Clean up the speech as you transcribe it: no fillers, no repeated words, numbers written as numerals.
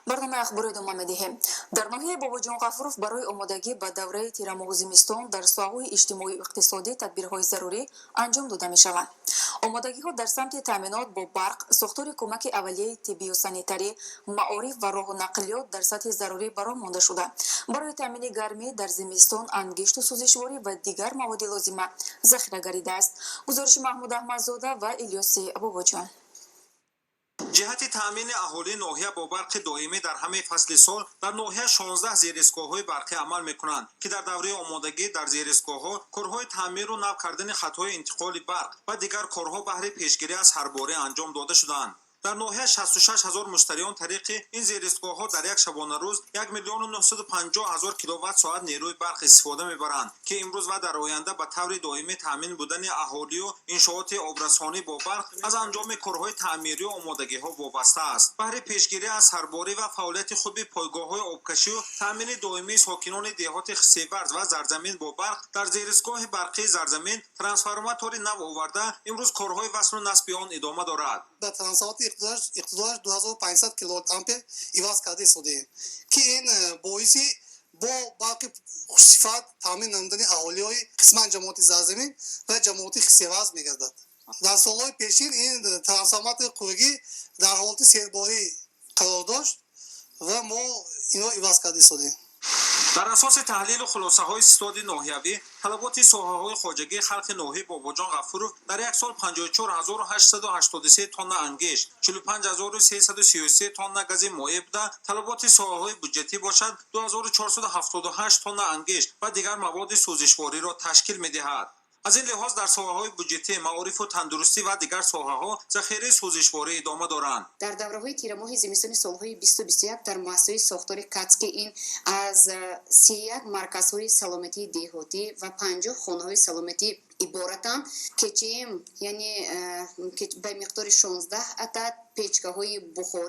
Барномаи ахборро идома медиҳем. Дар ноҳияи Бобоҷон Ғафуров барои омодагӣ ба давраи тирамоҳу зимистон дар соҳаҳои иҷтимоию иқтисодӣ тадбирҳои зарурӣ анҷом дода мешаванд. Омодагиҳо дар самти таъминот бо барқ, сохтори кӯмаки аввалияи тиббию санитарӣ, маориф ва роҳу нақлиёт дар сатҳи зарурӣ ба роҳ монда шуда, барои таъмини гармӣ дар зимистон ангишту сӯзишворӣ ва дигар маводи лозима захира гардидааст. Гузориши Маҳмуд Аҳмадзода ва Илёси Бобоҷон. Ҷиҳати таъмини аҳолии ноҳия бо барқи доимӣ дар ҳамаи фасли сол дар ноҳия 16 зеристгоҳҳои барқӣ амал мекунанд, ки дар давраи омодагӣ дар зеристгоҳҳо корҳои таъмиру нав кардани хатҳои интиқоли барқ ва дигар корҳо баҳри пешгирӣ аз сарборӣ анҷом дода шудаанд. Дар ноҳия 66 ҳазор муштариён тариқи ин зеристгоҳҳо дар як шабонарӯз 1 миллиону 950 ҳазор киловатт соат нерӯи барқ истифода мебаранд, ки имрӯз ва дар оянда ба таври доимӣ таъмин будани аҳолию иншооти обрасонӣ бо барқ аз анҷоми корҳои таъмирию омодагиҳо вобаста аст. Баҳри пешгирӣ аз сарборӣ ва фаъолияти хуби пойгоҳҳои обкашию таъмини доимии сокинони деҳоти Хисеварз ва Зарзамин бо барқ, дар зеристгоҳи барқии Зарзамин трансформатори нав оварда, имрӯз корҳои васлу насби он идома дорад. Дар трансформатор иқтидораш 2500 киловолт ампер иваз карда истодаем, ки ин боиси бо барқи хушсифат таъмин намудани аҳолиҳои қисман ҷамоати Зарзамин ва ҷамоати Хисеварз мегардад. Дар солҳои пешин ин трансформатори қуввагӣ дар ҳолати серборӣ қарор дошт ва мо инро иваз карда истодаем. Дар асоси таҳлилу хулосаҳои ситоди ноҳиявӣ, талаботи соҳаҳои хоҷагии халқи ноҳияи Бобоҷон Ғафуров дар як сол 54 883 тонна ангишт, 45 333 тонна гази моеъ буда, талаботи соҳаҳои буҷетӣ бошад, 2478 тонна ангишт ва дигар маводи сӯзишвориро ташкил медиҳад. Аз ин лиҳоз дар соҳаҳои буҷетӣ, маорифу тандурустӣ ва дигар соҳаҳо захираи сӯзишворӣ идома доранд. Дар давраҳои тирамоҳи зимистони солҳои 20-21 дар муассисаҳои сохтори КАТС, ки ин аз 31 марказҳои саломатии деҳотӣ ва 50 хонаҳои саломатӣ иборатанд, КЧМ, яъне ба миқдори 16 адад печкаҳои бухорӣ.